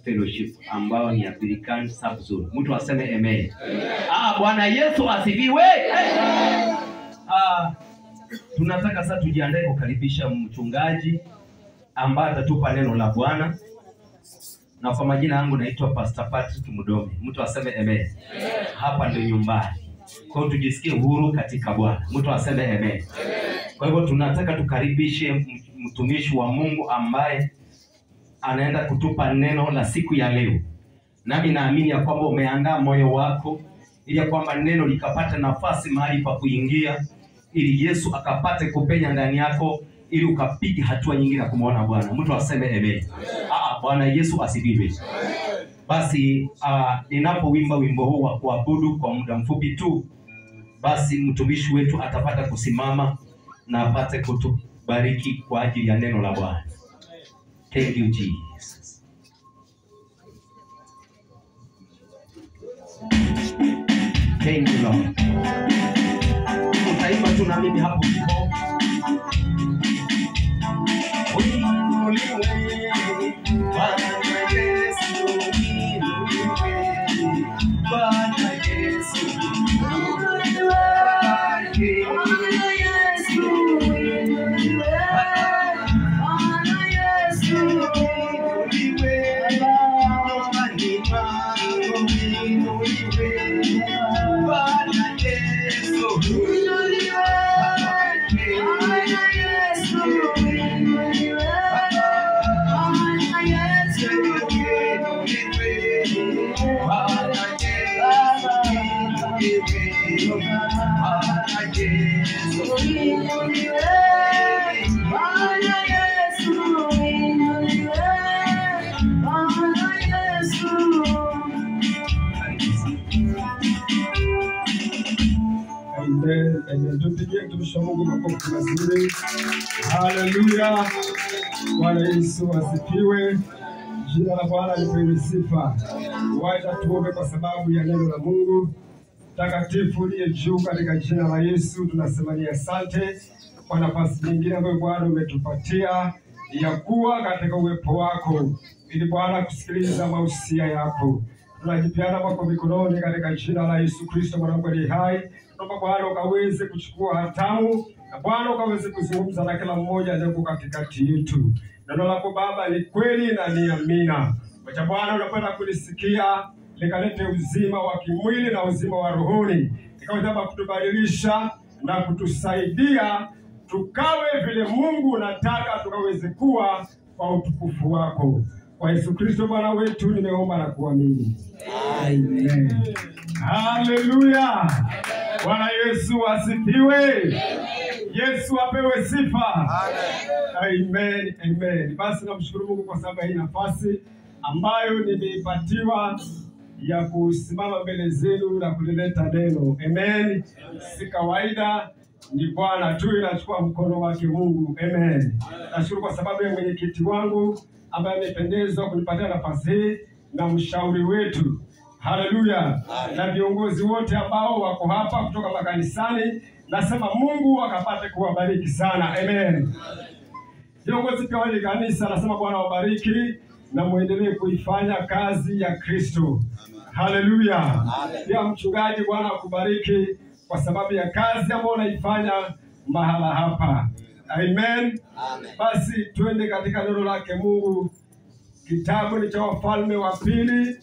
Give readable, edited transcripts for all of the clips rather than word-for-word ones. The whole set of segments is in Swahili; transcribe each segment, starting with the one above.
Fellowship ambao ni African Subzone. Mtu aseme amen. Ah, Bwana Yesu asifiwe. Ah, tunataka sasa tujiandae kukaribisha mchungaji ambaye atatupa neno la Bwana. Na kwa majina yangu naitwa Pastor Patrick Mudome. Mtu aseme amen. Hapa ndio nyumbani. Kwa hiyo tujisikie huru katika Bwana. Mtu aseme amen. Kwa hivyo tunataka tukaribishe mtumishi wa Mungu ambaye anaenda kutupa neno la siku ya leo. Nami naamini ya kwamba umeandaa moyo wako ili ya kwamba neno likapata nafasi mahali pa kuingia, ili Yesu akapate kupenya ndani yako, ili ukapiga hatua nyingine kumuona Bwana. Mtu aseme amen. Ah, Bwana Yesu asifiwe. Basi ninapowimba wimbo huu wa kuabudu kwa muda mfupi tu, basi mtumishi wetu atapata kusimama na apate kutubariki kwa ajili ya neno la Bwana. Thank you, Jesus. Thank you, Lord. Utaimba tu na mimi hapo ulipo. Uinuliwe, Bwana Yesu, uinuliwe, Bwana Yesu, uinuliwe, Bwana Yesu, uinuliwe, Bwana Yesu, uinuliwe, nyumbani mwangu, uinuliwe, Bwana Yesu, uinuliwe, Bwana Yesu, uinuliwe, Bwana Yesu, uinuliwe, Bwana Yesu, uinuliwe, Bwana Yesu, uinuliwe, Bwana Yesu, uinuliwe, Bwana Yesu. Amen. Amen. Tupigie mtumishi wa Mungu makofi mazuri. Haleluya. Bwana Yesu asifiwe. Jina la Bwana lipewe sifa. Wacha tuombe kwa sababu ya neno la Mungu takatifu liye juu. Katika jina la Yesu tunasema ni asante kwa nafasi nyingine ambayo Bwana umetupatia ya kuwa katika uwepo wako, ili Bwana kusikiliza mausia yako. Tunajipeana kwako mikononi katika jina la Yesu Kristo Mwana wa Mungu aliye hai. Tunaomba Bwana ukaweze kuchukua hatamu na Bwana ukaweze kuzungumza na kila mmoja aliyeko katikati yetu. Neno lako Baba ni kweli na ni amina. Wacha Bwana unakwenda kulisikia likalete uzima wa kimwili na uzima wa rohoni, likaweze Baba kutubadilisha na kutusaidia tukawe vile Mungu unataka tukaweze kuwa kwa utukufu wako. Kwa Yesu Kristo Bwana wetu nimeomba na kuamini. Amen. Haleluya. Bwana Yesu asifiwe. Yesu apewe sifa. Amen. Amen. Basi namshukuru Mungu kwa sababu hii nafasi ambayo nimeipatiwa ya kusimama mbele zenu na kulileta neno. Amen. Si kawaida, ni Bwana tu inachukua mkono wake Mungu. Amen. Nashukuru kwa sababu ya mwenyekiti wangu ambaye amependezwa kunipatia nafasi hii na mshauri wetu. Haleluya. Na viongozi wote ambao wako hapa kutoka makanisani, nasema Mungu akapate kuwabariki sana. Amen. Viongozi pia wa kanisa, nasema Bwana wabariki na muendelee kuifanya kazi ya Kristo. Haleluya. Pia mchungaji, Bwana akubariki kwa sababu ya kazi ambayo unaifanya mahala hapa. Amen. Basi tuende katika neno lake Mungu. Kitabu ni cha Wafalme wa Pili,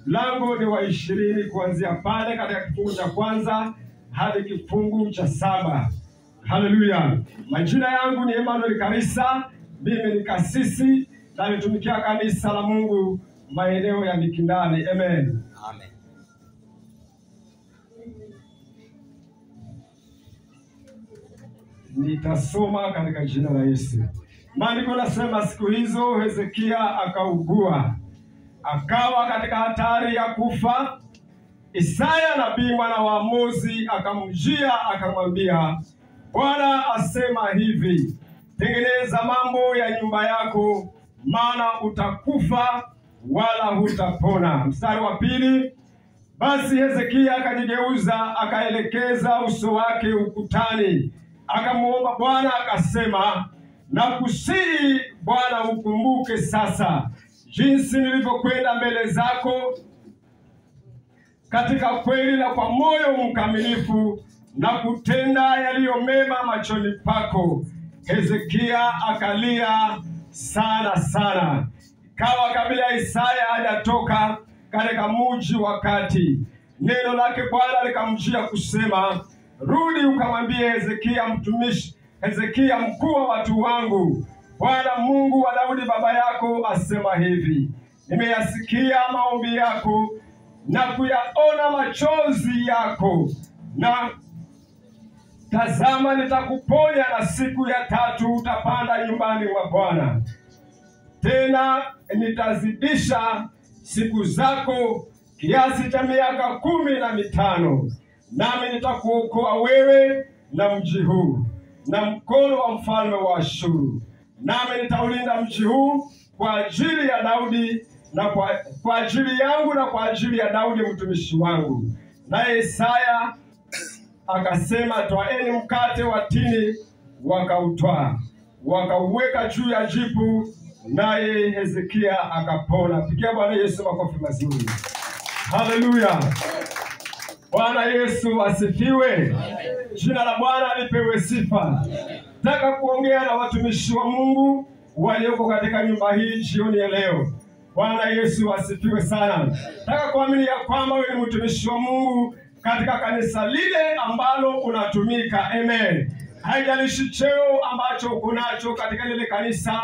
mlango ni wa 20 kuanzia pale katika kifungu cha kwanza hadi kifungu cha 7. Haleluya. Majina yangu ni Emmanuel Karisa, mimi ni kasisi na nitumikia kanisa la Mungu maeneo ya Mikindani. Amen. Amen. Nitasoma katika jina la Yesu. Maandiko nasema siku hizo Hezekia akaugua, akawa katika hatari ya kufa. Isaya nabii mwana wa Amozi akamjia akamwambia, Bwana asema hivi, tengeneza mambo ya nyumba yako, maana utakufa wala hutapona. Mstari wa 2, basi Hezekia akajigeuza akaelekeza uso wake ukutani, akamuomba Bwana akasema, nakusihi Bwana ukumbuke sasa jinsi nilivyokwenda mbele zako katika kweli na kwa moyo mkamilifu na kutenda yaliyo mema machoni pako. Hezekia akalia sana sana. Ikawa kabla Isaya hajatoka katika mji wakati, neno lake Bwana likamjia kusema, rudi ukamwambie Hezekia mtumishi, Hezekia mkuu wa watu wangu, Bwana Mungu wa Daudi baba yako asema hivi, nimeyasikia maombi yako na kuyaona machozi yako, na tazama nitakuponya, na siku ya tatu utapanda nyumbani mwa Bwana. Tena nitazidisha siku zako kiasi cha miaka 15, nami nitakuokoa wewe na mji huu na mkono wa mfalme wa Ashuru, nami nitaulinda mji huu kwa ajili ya Daudi na kwa ajili yangu na kwa ajili ya Daudi mtumishi wangu. Naye Isaya akasema, twaeni mkate wa tini. Wakautwaa, wakauweka juu ya jipu, naye Hezekia akapona. Pigia Bwana Yesu makofi mazuri. Haleluya. Bwana Yesu asifiwe. Jina la Bwana lipewe sifa. Nataka kuongea na watumishi wa Mungu walioko katika nyumba hii jioni ya leo. Bwana Yesu asifiwe sana. Nataka kuamini ya kwamba wewe ni mtumishi wa Mungu katika kanisa lile ambalo unatumika. Amen. Haijalishi cheo ambacho uko nacho katika lile kanisa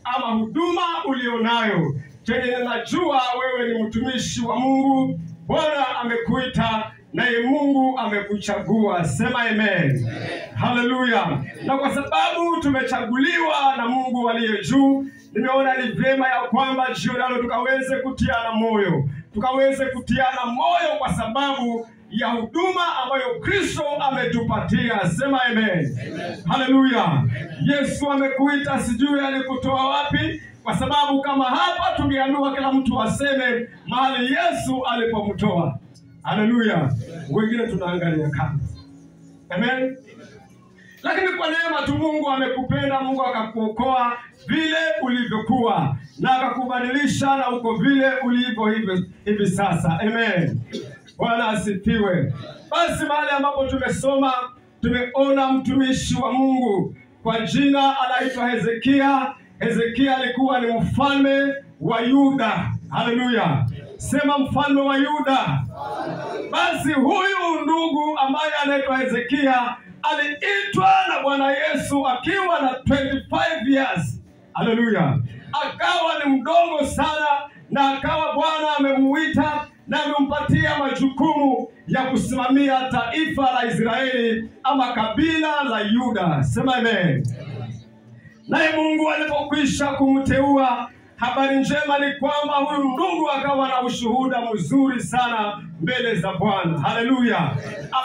ama huduma ulionayo, chenye ninajua wewe ni mtumishi wa Mungu. Bwana amekuita naye Mungu amekuchagua. Sema amen. Haleluya. Na kwa sababu tumechaguliwa na Mungu aliye juu, nimeona ni vyema ya kwamba jioni leo tukaweze kutiana moyo. Tukaweze kutiana moyo kwa sababu ya huduma ambayo Kristo ametupatia. Sema amen. Haleluya. Yesu amekuita, sijui alikutoa wapi, kwa sababu kama hapa tungeambiwa kila mtu aseme mahali Yesu alipomtoa. Haleluya. Wengine tunaangalia kando. Amen. Lakini kwa neema tu Mungu amekupenda, Mungu akakuokoa vile ulivyokuwa na akakubadilisha na uko vile ulivyo hivi sasa. Amen. Bwana asifiwe. Basi mahali ambapo tumesoma, tumeona mtumishi wa Mungu kwa jina anaitwa Hezekia. Hezekia alikuwa ni mfalme wa Yuda. Haleluya. Sema mfalme wa Yuda. Basi huyu ndugu ambaye anaitwa Hezekia aliitwa na Bwana Yesu akiwa na 25 years. Haleluya. Akawa ni mdogo sana na akawa Bwana amemuita na amempatia majukumu ya kusimamia taifa la Israeli ama kabila la Yuda. Sema amen. Naye Mungu alipokwisha kumteua, habari njema ni kwamba huyu ndugu akawa na ushuhuda mzuri sana mbele za Bwana. Haleluya.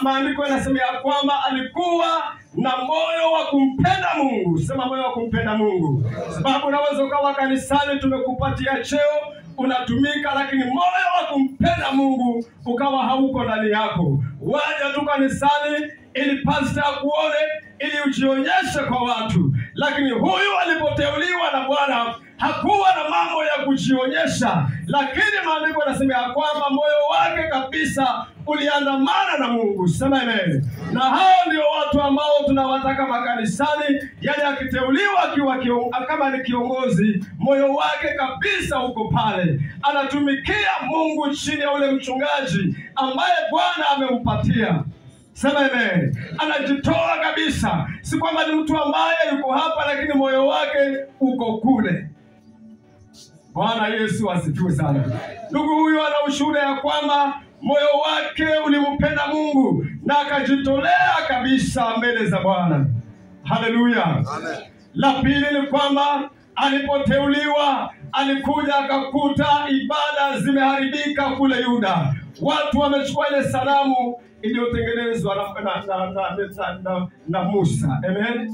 Maandiko yanasema ya kwamba alikuwa na moyo wa kumpenda Mungu. Sema moyo wa kumpenda Mungu. Sababu unaweza ukawa kanisani tumekupatia cheo, unatumika, lakini moyo wa kumpenda Mungu ukawa hauko ndani yako. Waja tu kanisani ili pastor akuone, ili ujionyeshe kwa watu. Lakini huyu alipoteuliwa na Bwana hakuwa na mambo ya kujionyesha, lakini maandiko yanasema ya kwamba moyo wake kabisa uliandamana na Mungu. Sema amen. Na hao ndio watu ambao tunawataka makanisani, yani akiteuliwa akiwa kama ni kiongozi, moyo wake kabisa uko pale, anatumikia Mungu chini ya ule mchungaji ambaye Bwana amempatia. Sema amen. Anajitoa kabisa, si kwamba ni mtu ambaye yuko hapa lakini moyo wake uko kule. Bwana Yesu asifiwe sana. Ndugu huyu ana ushuhuda ya kwamba moyo wake ulimpenda Mungu na akajitolea kabisa mbele za Bwana. Haleluya. Amen. La pili ni kwamba alipoteuliwa alikuja akakuta ibada zimeharibika kule Yuda. Watu wamechukua ile sanamu iliyotengenezwa na Musa. Amen.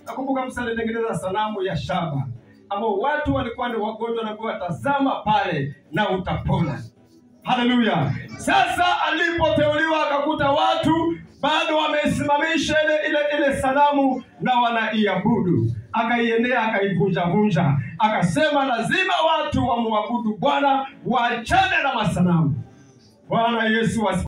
Nakumbuka Musa alitengeneza sanamu ya shaba ambao watu walikuwa ni wagonjwa na kuwatazama pale na utapona. Haleluya. Sasa alipoteuliwa akakuta watu bado wamesimamisha ile sanamu na wanaiabudu. Akaiendea akaivunja-vunja, akasema lazima watu wamwabudu Bwana, waachane na masanamu. Bwana Yesu asifiwe.